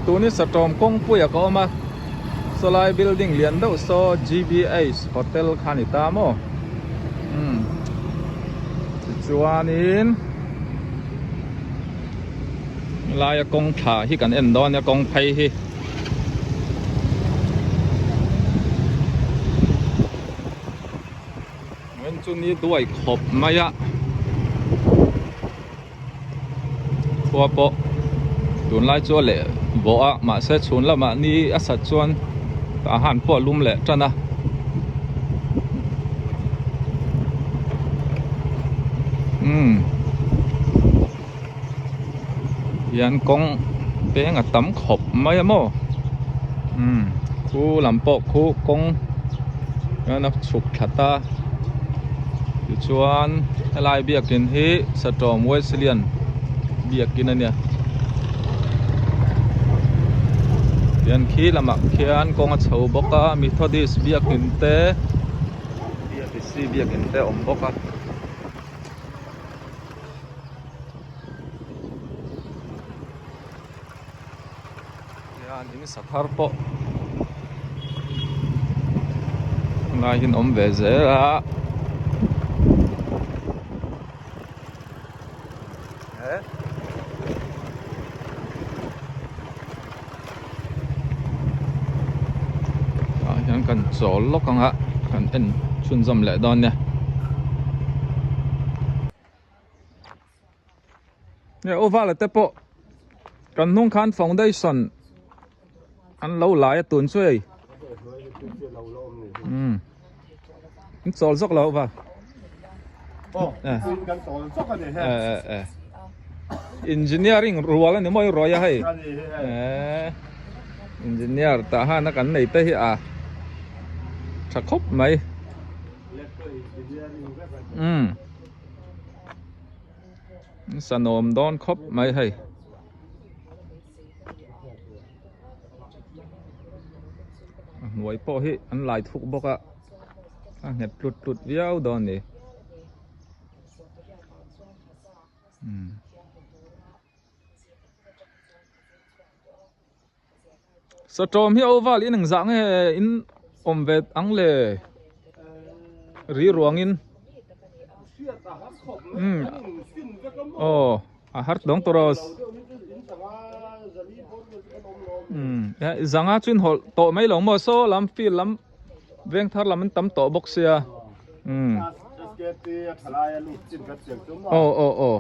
Tuni Satawm kawngpuia ka awm a, sawlai building lian deuh saw GBH hotel kha a ni ta maw? Umm tichuanin helaia kawng thla hi kan en dawn nia kawng phei hi. Vawiin chu ni duai khawp mai a khua pawh tunlai chu a leh bawh a mahse chhun lamah ni a sat chuan tah han pawh a lum leh tan a umm hian kawng peng a tam khawp mai a maw umm khu lam pawh khu kawng hian a chhuk thla ta tichuan helai biakin hi Satawm Wesleyan biakin a nia tian khi lamah khian kawng a chho bawk a Methodist biakin te B_P_C biakin te a awm bawk a. Hian in sa thar pawh ngaiin awm ve zel a tah hian kan chawl lawk ang a kan en chhunzawm leh dawn nia. Hei oval te pawh kan hnung khan foundation an lo lai a tun chu hei umm in chawl zawk lo va engineering rual a ni maw i ruai a hei engineer tah han a kan nei te hi a tha khawp mai. Umm sanawm dawn khawp mai hei a hnuai pawh hi an lai thuk bawk a a nghet tlut tlut viau dawn a ni umm. Satawm hi oval in engzah nge in awm ve ang le ri ruangin umm aw a har dawng tawh rawh umm zanga chu in hawlh tawh mai lo maw saw lam field lam veng thar lam an tam tawh bawk sia umm aw aw aw.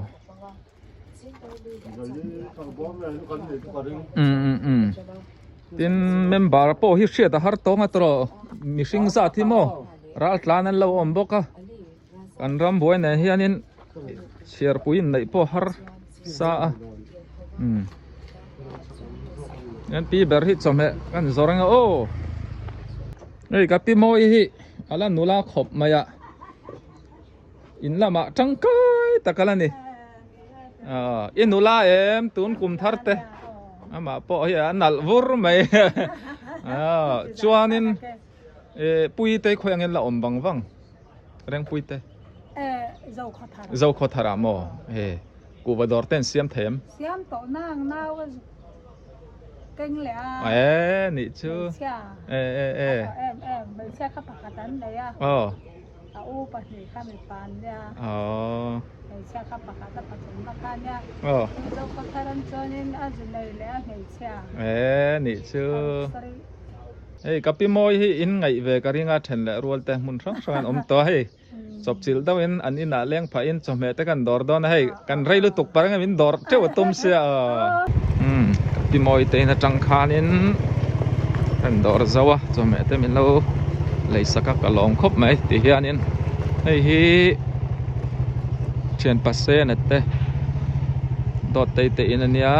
Tin member pawh hi hriat a har tawng a tawh mihring zat hi maw ral tlan an lo awm bawk a kan ram buai nen hianin chhiarpui inneih pawh har sa a umm hian pi ber hi chawhmeh kan zawr ang a aw hei ka pi mawi hi a la nula khawp mai a. In lamah tangkai tak a la ni i nula em tun kum thar te amah pawh hi a nalh vur mai chuanin pui te khawi angin la awm vang vang reng pui te Zokhawthar ah maw he kuhva dawr te an siam thei em siam tawh nang nau a keng leh a e nih chu e e e em em hmeichhia kha pakhat an nei a aw A u pahnih kha mipa an nia. Hmeichhia kha pakhat a pathumna kha ania. Mizo khawthar an chuanin a zu nei leh a hmeichhia. E nih chu. Hei ka pi mawi hi in ngaih ve ka ring a then leh rual te hmun hrang hrang an awm tawh a hei. Chawp chilh deuh in an inah leng phah in chawhmeh te kan dawr dawn a hei kan rei lutuk par ang em in dawr teuh a tum sia. Umm ka pi mawi te in atang khanin kan dawr zo a chawhmeh te min lo lei sak a ka lawm khawp mai ti hianin hei hi thian pasena te dawt tei te in ania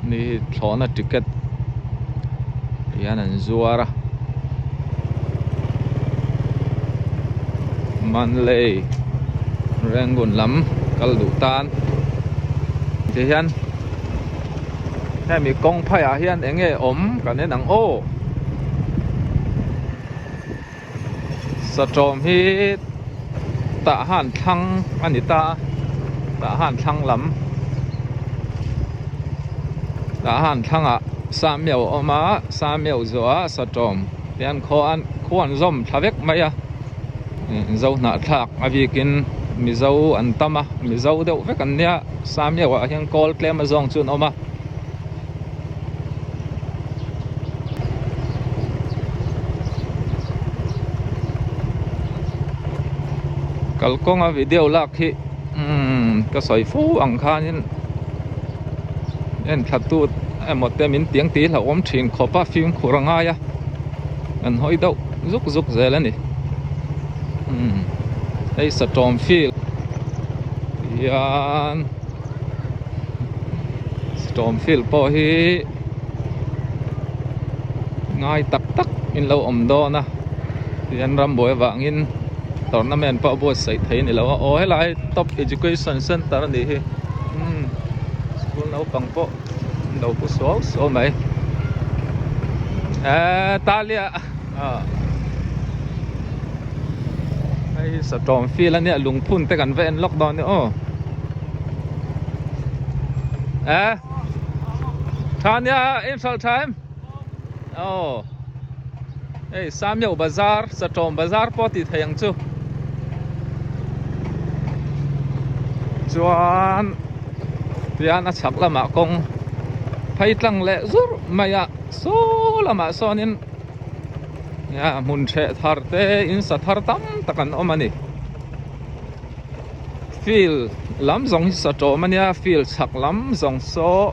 ni thlawhna ticket hian an zuar a Manley Rangoon lam kal duh tan ti hian hemi kawng phaiah hian eng nge awm kan en ang aw Satawm hi tah han thlang a ni ta a tah han thlang lam. Tah han thlangah Samiau a awm a, Samiau zawhah Satawm hian khaw an khua an zawm thla vek mai a, Zohnahthlak a bikin Mizo an tam a, Mizo deuh vek an nia, Samiau ah hian kawl tlem azawng chu an awm a. Kalkawnga video lak hi umm ka sawi fo ang khanin en thla tu emaw te min tiang tih hlauhawm thin khawp a fimkhur a ngai a an hawi deuh zuk zuk zel a ni umm hei satawm field hian. Storm field pawh hi ngai tak tak in lo awm dawn a tihian rambuai avangin tournament pawh a buatsaih thei a ni lo a aw helai top education center a nih hi umm school naupang pawh an lo pu suau suau mai eee talia ah hei hi satawm field a nia lungphun te kan va en lawk dawn a ni aw. Eh tha nia in hralh tha em aw hei Samyau bazar Satawm bazar pawh tih theih ang chu chuan tihian a chhak lamah kawng phei tlang leh zurh mai a saw lamah sawnin hmun hreh thar te in sa thar tam tak an awm a ni. Field lam zawng hi sa tawm a nia field chhak lam zawng saw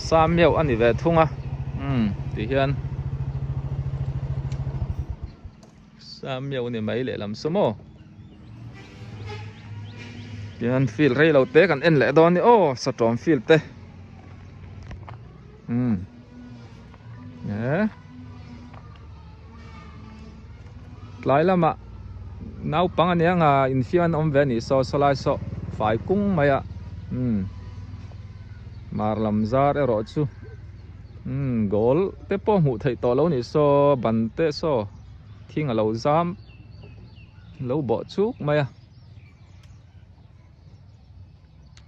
sam meuh a ni ve thung a umm ti hian sam meuh a ni mai lehlam saw maw tihian field rei lo te kan en leh dawn a ni aw sa tawm field te umm eh. Tlai lamah naupang a nia nga infiam an awm ve a nih saw saw lai saw fai kung mai a umm mar lam zar erawh chu umm goal te pawh hmuh theih tawh lo a nih saw ban te saw thing a lo zam lo bawh chuk mai a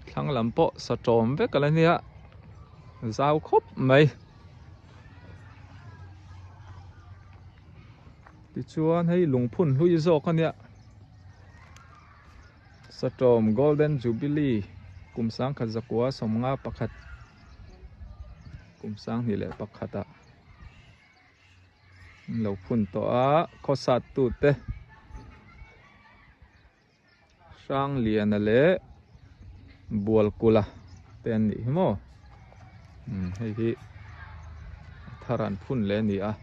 thlang lam pawh sa tawm vek a la nia zau khawp mai. Tichuan hei lungphun hlui zawk a nia Satawm Golden Jubilee kum sangkhat zakua sawmnga pakhat kum sanghnih leh pakhat ah an lo phun tawh a khawsat tute Hrangliana leh Bualkula te an nih hi maw umm hei hi a thar an phun leh a ni a.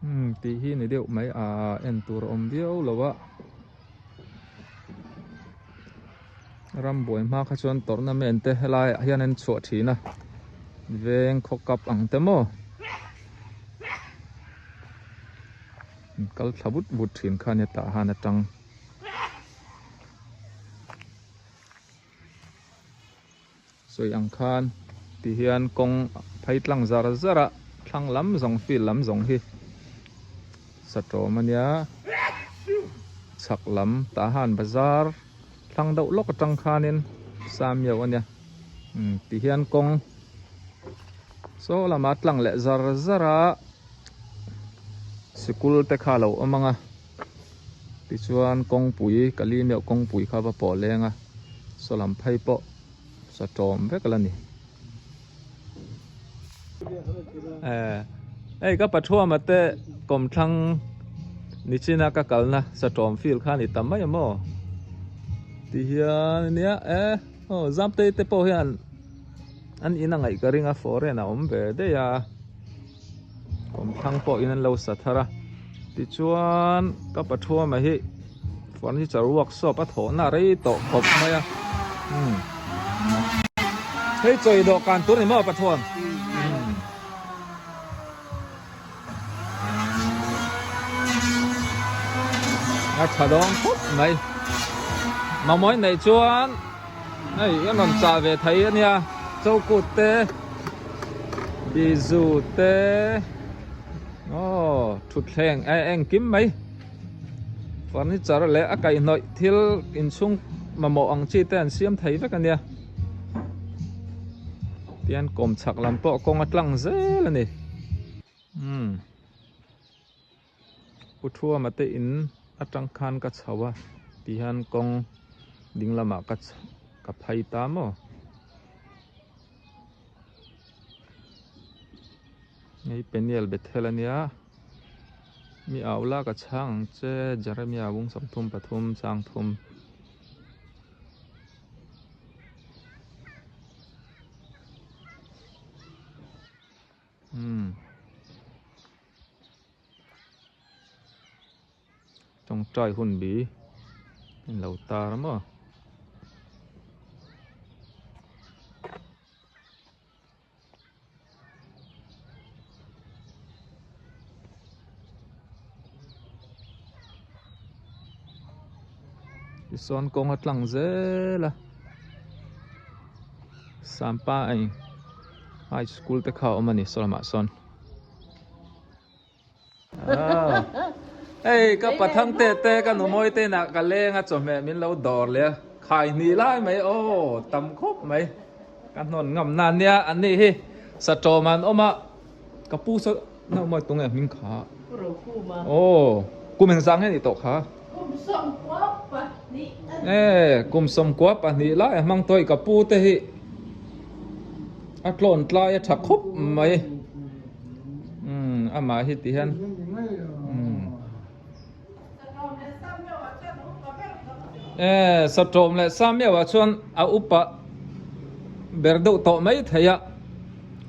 Umm tih hi ni deuh mai a en tur a awm viau lo a rambuai hma kha chuan tournament te helai ah hian an chhuah thin a veng khaw cup ang te maw an kal thla vut vut thin kha nia tah han atang. Sawi ang khan ti hian kawng phei tlang zar zar a thlang lam zawng field lam zawng hi sa tawm a nia chhak lam tah han bazar thlang deuh lawk atang khanin sa miau a nia umm ti hian kawng saw lama tlang leh zar zar a sikul te kha a lo awm ang a. Tichuan kawngpui kali meuh kawngpui kha va pawh leng a saw lam phei pawh sa tawm vek a la ni. Eh hei ka pathuama te kawmthlang nichina ka kalna sa tawm field kha a ni ta mai a maw tihian nia eh aw Zamtei te pawh hian an in a ngaih ka ring a foreign a awm ve daih a. Kawmthlang pawh in an lo sa thar a tichuan ka pathuama hi furniture workshop a thawhna rei tawh khawp mai a umm hei chawi dawhkan tur ni maw pathuam umm a tha dawn khawp mai mamawh in neih chuan hei a rawn chah ve thei a nia chokut te. Bizu te Aw thutthleng eh engkim mai furniture leh a kaihhnawih thil inchhung mamawh ang chi te an siam thei vek a nia tihian kawm chhak lam pawh kawng a tlang zel a ni umm Pu Thuama te in atang khan ka chho a tihian kawng ding lamah ka ka phei ta maw. Hei Peniel Bethel a nia mi au la ka chhang ang che Jeremia bung 33 chang thum. Umm tawngtai hun bi in lo tar a maw. Tisawn kawng a tlang zel a Sampa a in high school te kha a awm a ni saw lamah sawn Hei ka pathang te te ka numawi te inah ka leng a chawhmeh min lo dawr leh a khai hnih lai mai aw tam khawp mai ka hnawn ngam na nia an nih hi satawm an awm a ka pu saw na umawi tunge hming kha aw kum engzah nge nih tawh kha e kum sawmkua pahnih lai a hmang tawh i ka pu te hi a tlawn tlai a tha khawp mai. Umm amah hi ti hian umm e satawm leh sameuh ah chuan a upa ber deuh tawh mai thei a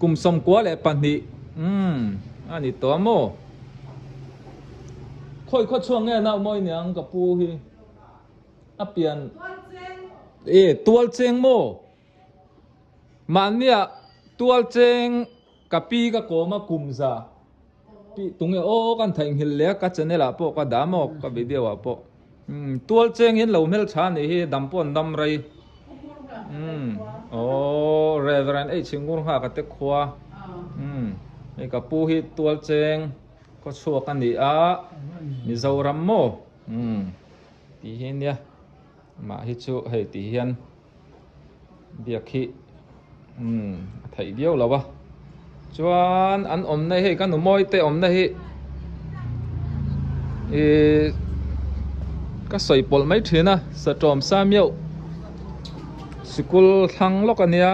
kum 92 umm a ni tawh a maw khawi khaw chhuak nge nau mawi niang ka pu hi a pian e tual cheng maw mahnia tual cheng. Ka pi ka kawm a kum za pi tunge aw kan theihnghilh leh a ka channel ah pawh ka dah maw ka video ah pawh umm tual cheng in lo hmeltha anih hi dam pawh an dam rei umm aw Reverend H Ngurngha ka te khua umm hei ka pu hi tual cheng khaw chhuak a ni a Mizoram maw umm tih hi nia mah hi chu hei tih hian. Biak hi umm a theih viau lo a chuan an awmna hi hei ka nu mawi te awmna hi ihh ka sawi pawlh mai thin a satawm sa miauh sikul thlang lawk a nia.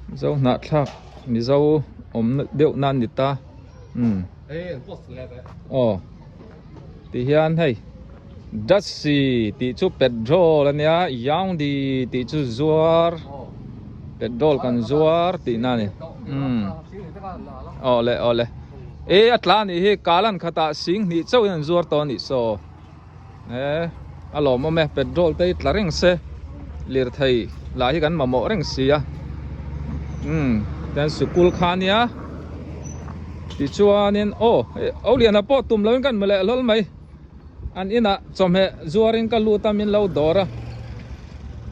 Mizo hnahthlak Mizo awmna deuh na a ni ta umm. Aw ti hian hei Dutsi tih chu petrol a nia Yaoundé tih chu zuar petrol kan zuar tih na a ni umm aw le aw le e a tla anih hi kalan khatah sing hnih chauh in an zuar tawh a nih saw e a lawmawm e petrol te hi tla reng se lirthei lah hi kan mamawh reng si a umm tian sikul kha a nia tichuanin aw hei o liana pawh tum loin kan hmu leh hlawl mai an inah chawhmeh zuarin ka lut a min lo dawr a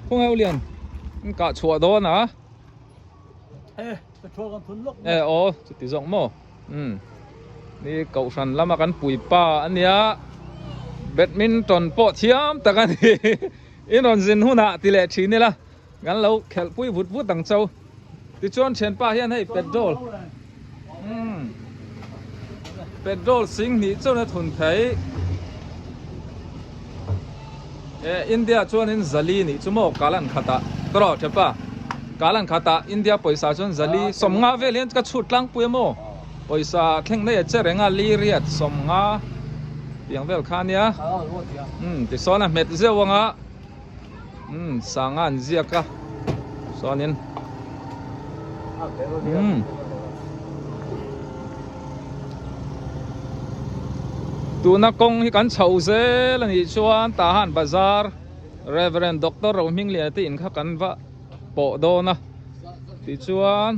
khawnge o lian in kah chhuah dawn a e aw chuti zawk maw umm ni kohhran lama kan puipa a nia badminton pawh thiam tak a ni. In rawn zin hunah ti leh thin ila kan lo khelh pui vut vut ang cho. Tichuan thianpa hian hei petrol umm petrol sing hnih chuan a thun thei. E India chuanin zali nih chu maw kalan khatah tawrh thianpa kalan khatah India pawisa chuan zali sawmnga vel hian ka chhut tlangpui a maw pawisa thleng nei a che reng a li riat sawmnga. Tiang vel kha ania umm tisawn a hmet zeuh anga umm sanga an ziak a sawnin umm tuna kawng hi kan chho zel a nih chuan Tahan Bazar Reverend Doctor Rohmingliana te in kha kan va pawh dawn a tichuan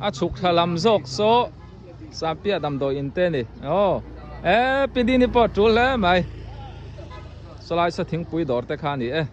a chhuk thla lam zawk saw. Sangpiah damdawi in te a ni. Aw e pidini pawh a tul hle mai. Sawlai sa thingpui dawr te kha a ni e.